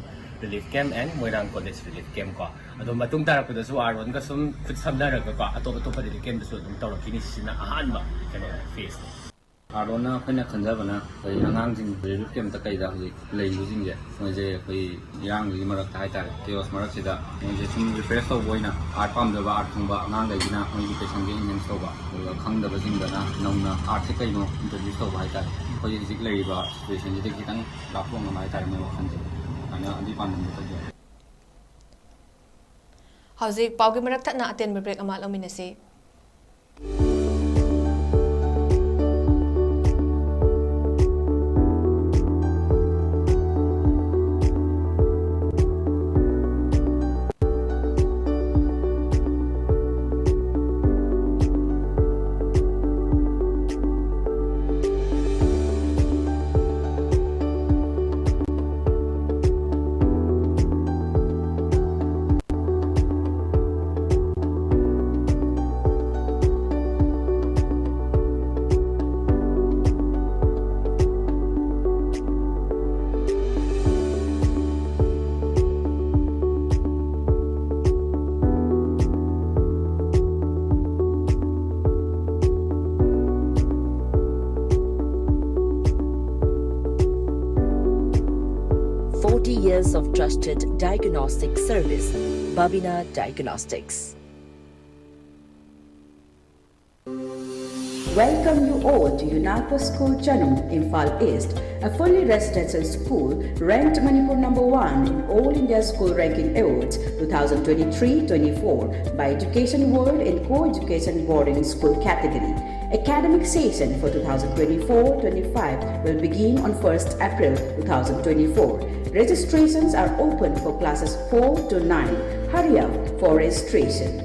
relief camp and Moirang college relief camp ꯀꯣ꯫ ꯑꯗꯣ ꯃꯇꯨꯡ ꯇꯥꯔꯛꯄꯗꯁꯨ ꯑꯥꯔ ꯑꯣꯟꯒ ꯁꯨꯝ ꯈꯨꯠ ꯁꯝꯅꯔꯒꯀꯣ, ꯑꯇꯣꯞ ꯑꯇꯣꯞꯄ ꯔꯤꯂꯤꯐ ꯀꯦꯝꯞꯇꯁꯨ ꯑꯗꯨꯝ ꯇꯧꯔꯛꯈꯤꯅꯤ꯫ ꯁꯤꯁꯤꯅ ꯑꯍꯥꯟꯕ ꯀꯩꯅꯣ ꯐꯦꯁꯅꯤ꯫ ꯑꯥꯔ ꯑꯣꯟꯅ ꯑꯩꯈꯣꯏꯅ ꯈꯟꯖꯕꯅ ꯑꯩꯈꯣꯏ ꯑꯉꯥꯡꯁꯤꯡ ꯔꯤꯂꯤꯐ ꯀꯦꯝꯞꯇ ꯀꯩꯗ ꯍꯧꯖꯤꯛ ꯂꯩꯔꯤꯕꯁꯤꯡꯁꯦ, ꯃꯣꯏꯁꯦ ꯑꯩꯈꯣꯏ ꯏꯔꯥꯡꯁꯤꯒꯤ ꯃꯔꯛꯇ ꯍꯥꯏꯇꯥꯔꯦ, ꯀꯦꯑꯣꯁ ꯃꯔꯛꯁꯤꯗ ꯃꯣꯏꯁꯦ ꯁꯨꯝ ꯔꯤꯐ꯭ꯔꯦꯁ ꯇꯧꯕ ꯑꯣꯏꯅ, ꯑꯥꯔꯠ ꯄꯥꯝꯖꯕ, ꯑꯥꯔꯠ ꯈꯪꯕ ꯑꯉꯥꯡꯈꯩꯒꯤꯅ ꯃꯣꯏ ꯏꯗꯨꯀꯦꯁꯟꯒꯤ ꯑꯦꯟꯍꯦꯟꯁ ꯇꯧꯕ, ꯑꯗꯨꯒ ꯈꯪꯗꯕꯁꯤꯡꯗꯅ ꯅꯧꯅ ꯑꯥꯔꯠꯁꯦ ꯀꯩꯅꯣ ꯏꯟꯇ꯭ꯔꯣꯗ꯭ꯌꯨꯁ ꯇꯧꯕ ꯍꯥꯏꯇꯥꯔꯦ꯫ ꯑꯩꯈꯣꯏ ꯍꯧꯖꯤꯛ ꯂꯩꯔꯤꯕ ꯁꯤꯆꯨꯋꯦꯁꯟꯁꯤꯗꯒꯤ ꯈꯤꯇꯪ ꯂꯥꯞꯊꯣꯛꯅꯕ ꯍꯥꯏꯇꯥꯔꯦ, ꯃꯣꯏ ꯋꯥꯈꯜꯁꯦ꯫ ꯑꯗꯨꯃꯥꯏꯅ ꯑꯗꯨꯒꯤ ꯄꯥꯟꯗꯝꯗ ꯇꯧꯖꯕ꯫ ꯍꯧꯖꯤꯛ ꯄꯥꯎꯒꯤ ꯃꯔꯛ ꯊꯠꯅ ꯑꯇꯦꯟꯕ ꯕ꯭ꯔꯦꯛ ꯑꯃ ꯂꯧꯃꯤꯟꯅꯁꯤ꯫ Forty years of trusted diagnostic service, Babina Diagnostics. Welcome you all to UNALPA School Chanum, Imphal East, a fully residential school ranked Manipur number one in All India School Ranking Awards two thousand twenty-three twenty-four by Education World in co-education boarding school category. Academic session for two thousand twenty-four twenty-five will begin on first April two thousand twenty-four. Registrations are open for classes four to nine. Hurry up for registration.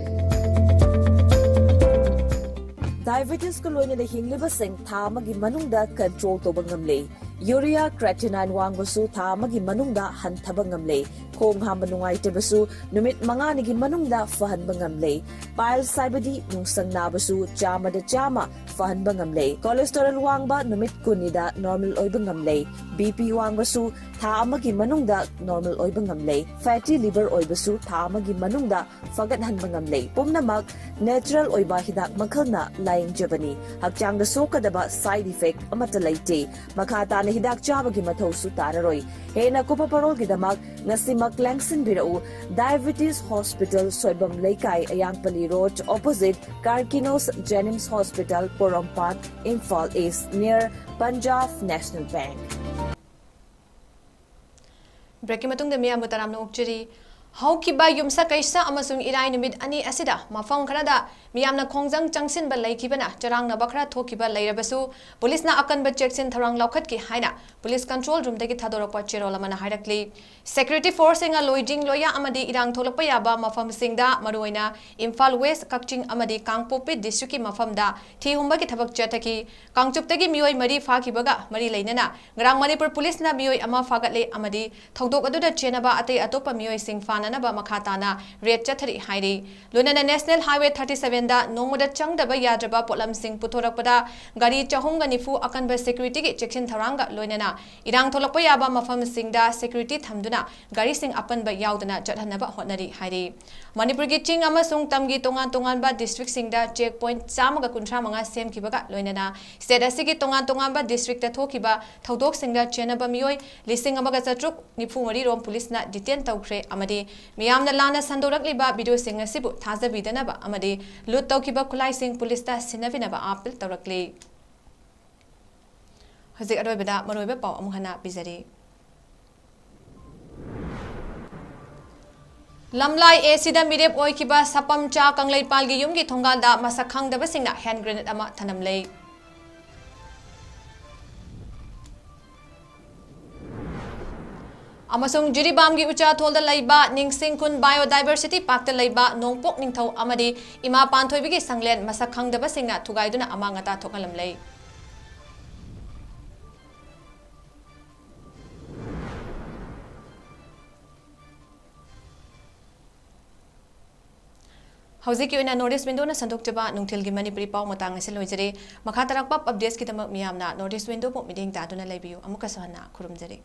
Diabetes ꯀ ꯂꯣꯏꯅꯅ ꯍꯤꯡꯂꯤꯕꯁꯤꯡ ꯊꯥ ꯑꯃꯒꯤ ꯃꯅꯨꯡꯗ control ꯇꯧꯕ ꯉꯝꯂꯦ꯫ Urea creatinine ꯋꯥꯡꯕꯁꯨ ꯊꯥ ꯑꯃꯒꯤ ꯃꯅꯨꯡꯗ ꯍꯟꯊꯕ ꯉꯝꯂꯦ꯫ ꯈꯣꯡ ꯍꯥꯝꯕ ꯅꯨꯡꯉꯥꯏꯇꯕꯁꯨ ꯅꯨꯃꯤꯠ ꯃꯉꯥꯅꯤꯒꯤ ꯃꯅꯨꯡꯗ ꯐꯍꯟꯕ ꯉꯝꯂꯦ꯫ Piles ꯍꯥꯏꯕꯗꯤ ꯅꯨꯡꯁꯪ ꯅꯥꯕꯁꯨ ꯆꯥꯝꯃꯗ ꯆꯥꯝꯃ ꯐꯍꯟꯕ ꯉꯝꯂꯦ꯫ Cholesterol ꯋꯥꯡꯕ ꯅꯨꯃꯤꯠ ꯀꯨꯟꯅꯤꯗ normal ꯑꯣꯏꯕ ꯉꯝꯂꯦ꯫ BP ꯋꯥꯡꯕꯁꯨ ꯊꯥ ꯑꯃꯒꯤ ꯃꯅꯨꯡꯗ normal ꯑꯣꯏꯕ ꯉꯝꯂꯦ꯫ Fatty liver ꯑꯣꯏꯕꯁꯨ ꯊꯥ ꯑꯃꯒꯤ ꯃꯅꯨꯡꯗ ꯐꯒꯠꯍꯟꯕ ꯉꯝꯂꯦ꯫ ꯄꯨꯝꯅꯃꯛ natural ꯑꯣꯏꯕ ꯍꯤꯗꯥꯛ ꯃꯈꯜꯅ ꯂꯥꯌꯦꯡꯖꯕꯅꯤ꯫ ꯍꯛꯆꯥꯡꯗ ꯁꯣꯛꯀꯗꯕ side effect ꯑꯃꯠꯇ ꯂꯩꯇꯦ꯫ ꯃꯈꯥ ꯇꯥꯅ ꯍꯤꯗꯥꯛ ꯆꯥꯕꯒꯤ ꯃꯊꯧꯁꯨ ꯇꯥꯔꯔꯣꯏ꯫ ꯍꯦꯟꯅ ꯀꯨꯞꯄ ꯄꯔꯣꯜꯒꯤꯗꯃꯛ ꯉꯁꯤꯃꯛ ꯂꯦꯡꯁꯤꯟꯕꯤꯔꯛꯎ꯫ Diabetes Hospital, ꯁꯣꯏꯕꯝ ꯂꯩꯀꯥꯏ, ꯑꯌꯥꯡꯄꯜꯂꯤ Road, opposite Karkinos Jenims Hospital, ꯄꯣꯔꯣꯝꯄꯥꯠ, Imphal East, near Punjab National Bank꯫ Break ꯀꯤ ꯃꯇꯨꯡꯗ ꯃꯤꯌꯥꯝꯕꯨ ꯇꯔꯥꯝꯅ ꯑꯣꯛꯆꯔꯤ꯫ ꯍꯧꯈꯤꯕ ꯌꯨꯝꯁꯀꯩꯁ ꯑꯃꯁꯨꯡ ꯏꯔꯥꯏ ꯅꯨꯃꯤꯠ ꯑꯅꯤ ꯑꯁꯤꯗ ꯃꯐꯝ ꯈꯔꯗ ꯃꯤꯌꯥꯝꯅ ꯈꯣꯡꯖꯪ ꯆꯪꯁꯤꯟꯕ ꯂꯩꯈꯤꯕꯅ ꯆꯔꯥꯡꯅꯕ ꯈꯔ ꯊꯣꯛꯈꯤꯕ ꯂꯩꯔꯕꯁꯨ, ꯄꯨꯂꯤꯁꯅ ꯑꯀꯟꯕ ꯆꯦꯛꯁꯤꯟ ꯊꯧꯔꯥꯡ ꯂꯧꯈꯠꯈꯤ ꯍꯥꯏꯅ ꯄꯨꯂꯤꯁ control room ꯗꯒꯤ ꯊꯥꯗꯣꯔꯛꯄ ꯆꯦꯔꯣꯜ ꯑꯃꯅ ꯍꯥꯏꯔꯛꯂꯤ꯫ Security force ꯁꯤꯡꯅ ꯂꯣꯏꯖꯤꯡ ꯂꯣꯌꯥ ꯑꯃꯗꯤ ꯏꯔꯥꯡ ꯊꯣꯛꯂꯛꯄ ꯌꯥꯕ ꯃꯐꯝꯁꯤꯡꯗ, ꯃꯔꯨꯑꯣꯏꯅ ꯏꯝꯐꯥꯜ West, ꯀꯛꯆꯤꯡ ꯑꯃꯗꯤ ꯀꯥꯡꯄꯣꯛꯄꯤ district ꯀꯤ ꯃꯐꯝꯗ ꯊꯤ ꯍꯨꯝꯕꯒꯤ ꯊꯕꯛ ꯆꯠꯊꯈꯤ꯫ ꯀꯥꯡꯆꯨꯞꯇꯒꯤ ꯃꯤꯑꯣꯏ ꯃꯔꯤ ꯐꯥꯈꯤꯕꯒ ꯃꯔꯤ ꯂꯩꯅꯅ ꯉꯔꯥꯡ ꯃꯅꯤꯄꯨꯔ ꯄꯨꯂꯤꯁꯅ ꯃꯤꯑꯣꯏ ꯑꯃ ꯐꯥꯒꯠꯂꯦ ꯑꯃꯗꯤ ꯊꯧꯗꯣꯛ ꯑꯗꯨꯗ ꯆꯦꯟꯅꯕ ꯑꯇꯩ ꯑꯇꯣꯞꯄ ꯃꯤꯑꯣꯏꯁꯤꯡ ꯐꯥꯅ ꯅꯕ ꯃꯈꯥ ꯇꯥꯅ ꯔꯦꯗ ꯆꯠꯊꯔꯤ ꯍꯥꯏꯔꯤ꯫ ꯂꯣꯏꯅꯅ National Highway thirty seven ꯗ ꯅꯣꯡꯃꯗ ꯆꯪꯗꯕ ꯌꯥꯗ꯭ꯔꯕ ꯄꯣꯠꯂꯝꯁꯤꯡ ꯄꯨꯊꯣꯔꯛꯄꯗ ꯒꯥꯔꯤ ꯆꯍꯨꯝꯒ ꯅꯤꯐꯨ ꯑꯀꯟꯕ ꯁꯦꯀ꯭ꯌꯨꯔꯤꯇꯤꯒꯤ ꯆꯦꯛꯁꯤꯟ ꯊꯧꯔꯥꯡꯒ ꯂꯣꯏꯅꯅ ꯏꯔꯥꯡ ꯊꯣꯛꯂꯛꯄ ꯌꯥꯕ ꯃꯐꯝꯁꯤꯡꯗ ꯁꯦꯀ꯭ꯌꯨꯔꯤꯇꯤ ꯊꯝꯗꯨꯅ ꯒꯥꯔꯤꯁꯤꯡ ꯑꯄꯟꯕ ꯌꯥꯎꯗꯅ ꯆꯠꯍꯟꯅꯕ ꯍꯣꯠꯅꯔꯤ ꯍꯥꯏꯔꯤ꯫ ꯃꯅꯤꯄꯨꯔꯒꯤ ꯆꯤꯡ ꯑꯃꯁꯨꯡ ꯇꯝꯒꯤ ꯇꯣꯉꯥꯟ ꯇꯣꯉꯥꯟꯕ ꯗꯤꯁꯇ꯭ꯔꯤꯛꯁꯤꯡꯗ ꯆꯦꯛ ꯄꯣꯏꯟꯠ ꯆꯥꯝꯃꯒ ꯀꯨꯟꯊ꯭ꯔꯥ ꯃꯉꯥ ꯁꯦꯝꯈꯤꯕꯒ ꯂꯣꯏꯅꯅ ꯁ꯭ꯇꯦꯠ ꯑꯁꯤꯒꯤ ꯇꯣꯉꯥꯟ ꯇꯣꯉꯥꯟꯕ ꯗꯤꯁꯇ꯭ꯔꯤꯛꯇ ꯊꯣꯛꯈꯤꯕ ꯊꯧꯗꯣꯛꯁꯤꯡꯗ ꯆꯦꯟꯅꯕ ꯃꯤꯑꯣꯏ ꯂꯤꯁꯤꯡ ꯑꯃꯒ ꯆꯥꯇ꯭ꯔꯨꯛ ꯅꯤꯐꯨ ꯃꯔꯤ ꯔꯣꯝ ꯄꯨꯂꯤꯁꯅ ꯗꯤꯇꯦꯟ ꯇꯧꯈ꯭ꯔꯦ ꯑꯃꯗꯤ ꯃꯤꯌꯥꯝꯅ ꯂꯥꯟꯅ ꯁꯟꯗꯣꯔꯛꯂꯤꯕ ꯚꯤꯗꯤꯑꯣꯁꯤꯡ ꯑꯁꯤꯕꯨ ꯊꯥꯖꯕꯤꯗꯅꯕ ꯑꯃꯗꯤ ꯂꯨꯠ ꯇꯧꯈꯤꯕ ꯈꯨꯠꯂꯥꯏꯁꯤꯡ ꯄꯨꯂꯤꯁꯇ ꯁꯤꯟꯅꯕꯤꯅꯕ ꯑꯥꯄꯤꯜ ꯇꯧꯔꯛꯂꯤ꯫ ꯍꯧꯖꯤꯛ ꯑꯔꯣꯏꯕꯗ ꯃꯔꯨꯑꯣꯏꯕ ꯄꯥꯎ ꯑꯃꯨꯛ ꯍꯟꯅ ꯄꯤꯖꯔꯤ꯫ ꯂꯝꯂꯥꯏ ꯑꯦꯁꯤꯗ ꯃꯤꯔꯦꯞ ꯑꯣꯏꯈꯤꯕ ꯁꯄꯝꯆꯥ ꯀꯪꯂꯩꯄꯥꯜꯒꯤ ꯌꯨꯝꯒꯤ ꯊꯣꯡꯒꯥꯜꯗ ꯃꯁꯛ ꯈꯪꯗꯕꯁꯤꯡꯅ ꯍꯦꯟ ꯒ꯭ꯔꯦꯅꯦꯗ ꯑꯃ ꯊꯅꯝꯂꯦ꯫ ꯑꯃꯁꯨꯡ ꯖꯤꯔꯤꯕꯥꯝꯒꯤ ꯎꯆꯥꯊꯣꯜꯗ ꯂꯩꯕ ꯅꯤꯡꯁꯤꯡ ꯈꯨꯟ ꯕꯥꯏꯑꯣꯗꯥꯏꯕꯔꯁꯤꯇꯤ ꯄꯥꯔꯛꯇ ꯂꯩꯕ ꯅꯣꯡꯄꯣꯛ ꯅꯤꯡꯊꯧ ꯑꯃꯗꯤ ꯏꯃꯥ ꯄꯥꯟꯊꯣꯏꯕꯤꯒꯤ ꯁꯪꯂꯦꯟ ꯃꯁꯛ ꯈꯪꯗꯕꯁꯤꯡꯅ ꯊꯨꯒꯥꯏꯗꯨꯅ ꯑꯃꯥꯡ ꯑꯇꯥ ꯊꯣꯛꯍꯜꯂꯝꯂꯦ꯫ ꯍꯧꯖꯤꯛꯀꯤ ꯑꯣꯏꯅ North East Window ꯅ ꯁꯟꯗꯣꯛꯆꯕ ꯅꯨꯡꯊꯤꯜꯒꯤ ꯃꯅꯤꯄꯨꯔꯤ ꯄꯥꯎ ꯃꯇꯥꯡ ꯑꯁꯤ ꯂꯣꯏꯖꯔꯦ꯫ ꯃꯈꯥ ꯇꯥꯔꯛꯄ ꯑꯞꯗꯦꯠꯁꯀꯤꯗꯃꯛ ꯃꯤꯌꯥꯝꯅ North East Window ꯕꯨ ꯃꯤꯠꯌꯦꯡ ꯇꯥꯗꯨꯅ ꯂꯩꯕꯤꯌꯨ꯫ ꯑꯃꯨꯛꯀꯁꯨ ꯍꯟꯅ ꯈꯨꯔꯨꯝꯖꯔꯤ꯫